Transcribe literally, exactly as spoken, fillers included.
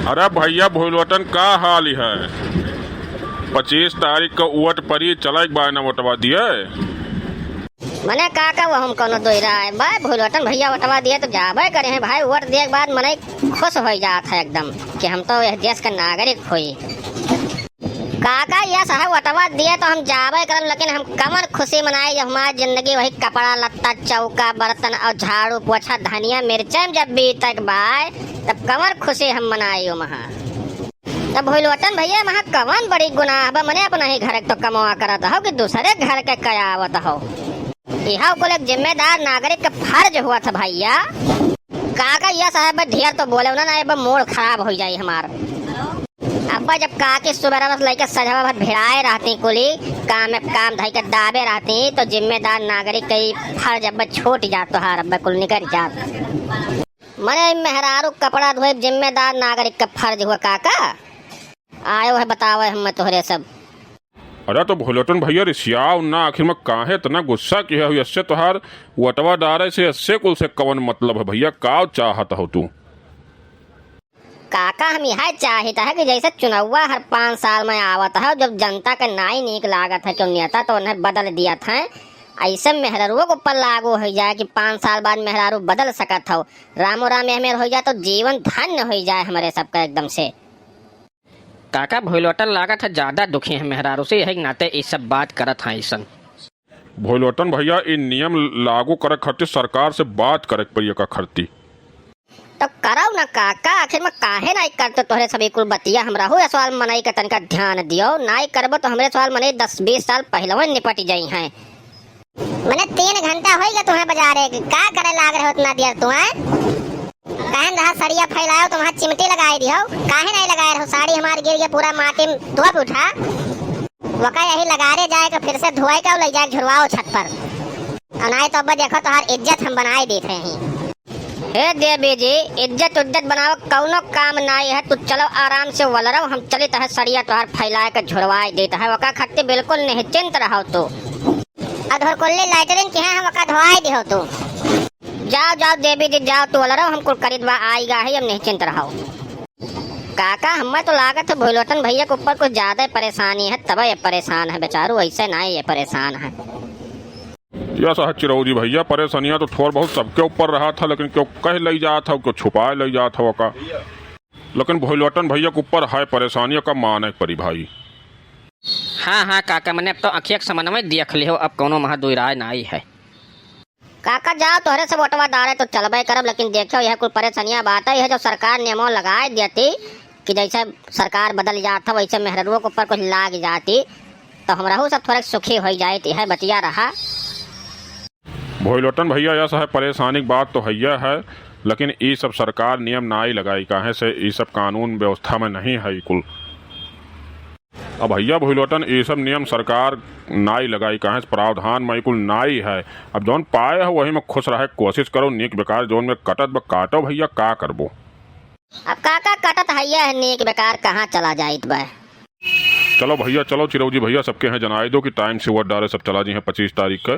अरे भइया भोइलोटन, का हाल है? पच्चीस तारीख क वोट परी, चलइ क बाय न वोटवा दिए। मने काका, वो हम कउनो दोई राय बाय, भोइलोटन भइया वोटवा दिए तो जाबइ करे हैं भाई। वोट दिए के बाद मनई खुश होइ जात है एकदम कि हम तो यह देश क नागरिक होई। काका, यस है, वोटवा दिए तो हम जाबे करब, लेकिन हम कवन खुशी मनाई जब हमार जिंदगी वही कपड़ा लत्ता, चौका बर्तन और झाड़ू पोछा, धनिया मिर्चा में जब बीतक बाय, तब कवन खुशी हम मनाई ओमहा? तब भोइलोटन भइया, महा कवन बड़ी गुनाह बा? मने अपना ही घर के तो कमवा करत हो कि दूसरे घर के कयावत हो? इहउ कुल एक जिम्मेदार नागरिक के फर्ज हुआ था भइया। काका, यस है, ढेर तो बोले ना, ना, अब मूड खराब होइ जाई हमार। अब्बा जब काकी सुबह बस लइके सजवा भर भिड़ाए रहती कुली, काम में काम धइके दाबे रहती, तो जिम्मेदार नागरिक के ई फर्ज अब्बा छूट जात तोहार, अब्बा कुल निकल जात। मने मेहरारू कपड़ा धोए जिम्मेदार नागरिक का फर्ज हुआ काका? आयो है बतावे हम तोहरे सब। अरे तो भोइलोटन भइया रिसियाव ना, आखिर में काहे इतना गुस्सा किहे हो? यस्से तोहार वोटवा डारे से यस्से कुल से कवन मतलब है भइया? का चाहत हो तू? काका, हम यह चाहित है कि जैसे चुनौवा हर पाँच साल में आवत है, जब जनता के नाई नीक लागत है कि नेता तो उन्हें बदल दियत है, ऐसे मेहरारुओ के ऊपर लागू होइ जाए कि पाँच साल बाद मेहरारू बदल सकत हो। रामो राम एहमेर होइ जाए तो जीवन धन्य होइ जाए हमरे सबका एकदम से। काका, भोइलोटन लागत है ज्यादा दुखी है मेहरारू से, यही नाते ई सब बात करत हैं ऐसन। भोइलोटन भइया, ई नियम लागू करे खातिर सरकार से बात करे के पड़ी एका खातिर। तो करौ ना काका, आखिर में काहे नाई करते तोहरे सभी कुल बतिया? हमरहू सवाल मनई के तनिका ध्यान दियो, नाई करबो तो हमरे सवाल मनई दस बीस साल पहलवे निपट जाई हैं। मने तीन घंटा होइ गया तुम्हें बजारे के, का करे लाग रहे हो इतना देर तू, हैं? कहन रहा सड़िया फैलाओ, तुम्हें चिमटी लगाए दियो, काहे नहीं लगाए रहो? साड़ी हमार गिर के पूरा माटी में धोप उठा, वका यही लगारे जाए के फिर से धोए के ले जाए झुरवाओ छत पर, और नहीं तो अब देखो तोहार इज्जत हम बनाए देते हैं। हे देवी जी, इज्जत उज्जत बनावे कौनो काम नाई है, तू चलो आराम से वलरव, हम चलित है सड़िया तोहार फैलाए के झुरवाए देत है, वका खत्ती बिल्कुल निश्चिंत रहो तू। अधोर कुल्ली लैटरिन की है, हम वका धोआए दिहो तू। जाओ, जाओ देवी जी, जाओ, तू अलरव, हम कुल करीत बा आइगा है, अब निश्चिंत रहो। काका, हमें तो लागत है भोइलोटन भैया के ऊपर कुछ ज्यादा परेशानी है, तब ये परेशान है बेचारू, ऐसे ना ये परेशान है। यस है चिरौरी भैया, परेशानियाँ तो थोड़ बहुत सबके ऊपर रहा था, लेकिन क्यों कह लई जात है, क्यों छुपाए लई जात है का। लेकिन भोइलोटन भैया के ऊपर है परेशानियों का माने परी भाई। हाँ, हाँ काका, मने अब तो अखिया के समनवे देख लिहो, अब कौनो महा दुई राय नाई है। काका जाओ, तोहरे सब वोटवा डारे तो चलबे करब, लेकिन देखियो यह कुल परेशानियाँ बात है, यह जो सरकार नियमों लगाए देती कि जैसे सरकार बदल जात है वैसे मेहररुओं के ऊपर कुछ लाग जाती तो हमरहू सब थोड़े सुखी हो जाए, तो यह बतिया रहा। भोइलोटन भैया, यस है परेशानी की बात तो हैया है, लेकिन ई सब सरकार नियम नाई लगाई, काहे से ई सब कानून व्यवस्था में नहीं है ई कुल। अब भैया भोइलोटन, ई सब नियम सरकार नाई लगाई, काहे से प्रावधान में ई कुल नाई है। अब जौन पाए हो वही में खुश रहे कोशिश करो, नीक बेकार जौन में कटत बा काटो भैया, का करबो। अब काका कटत हैया है, नीक बेकार कहाँ चला जाइत बा। चलो भैया, चलो चिरौजी भैया, सबके हैं जनाई दो कि टाइम से वोट डारे सब चला जी हैं पच्चीस तारीख का।